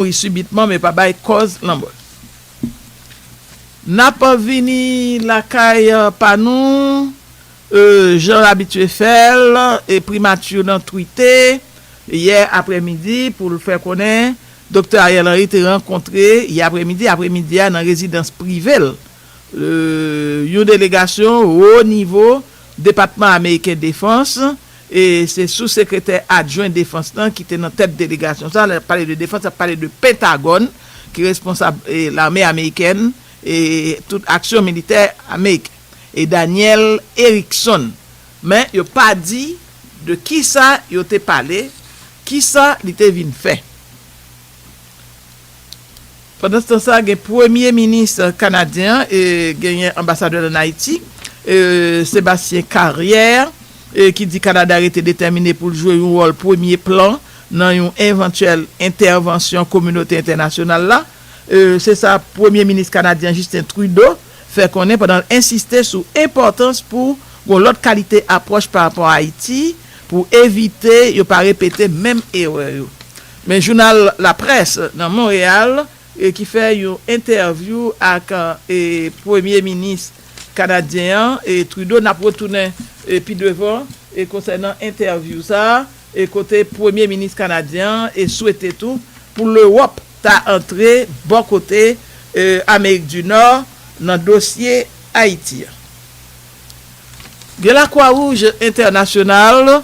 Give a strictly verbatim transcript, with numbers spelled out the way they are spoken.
mouri sibitman, men pa bay kòz lanmò l. N ap vini lakay pa nou, e, jan l abitye fè l, e, primati nan twite yè aprèmidi pou l fè konnen Doktè Ariel Henry te rankontre yè aprèmidi, aprèmidi a nan rezidans prive l, e, yon delegasyon wo nivo Depatman Ameriken Defans, e se sou sekretè adjwen defans lan ki te nan tèt delegasyon sa. Lè n ap pale de defans, n ap pale de Pentagòn, ki responsab, e, lame amerikèn, e tout aksyon militè Amerik, e Daniel Erickson. Men yo pa di de kisa yo te pale, kisa li te vin fè. Pandanstan sa, gen premye minis kanadyen an, e genyen anbasadè l ann Ayiti, e Sébastien Carrière, e ki di Kanada rete detèmine pou l jwe yon wòl premye plan nan yon evantyèl entèvansyon kominote entènasyonal la. E se sa premye minis kanadyen Justin Trudeau fè konnen pandan l ensiste sou enpòtans pou gon lòt kalite apwòch pa rapò a Ayiti pou evite yo pa repete menm erè yo. Men jounal Laprès nan Monreyal, e ki fè yon entèvyou ak, e, premye minis kanadyen an, e Trudeau, n ap retounen, e, pi devan, e konsènan entèvyou sa, e kote premye minis kanadyen an, e swete tou pou Lewòp ta antre bò kote, e, Amerik di Nò nan dosye Ayiti an. Gen Lakwa Wouj Entènasyonal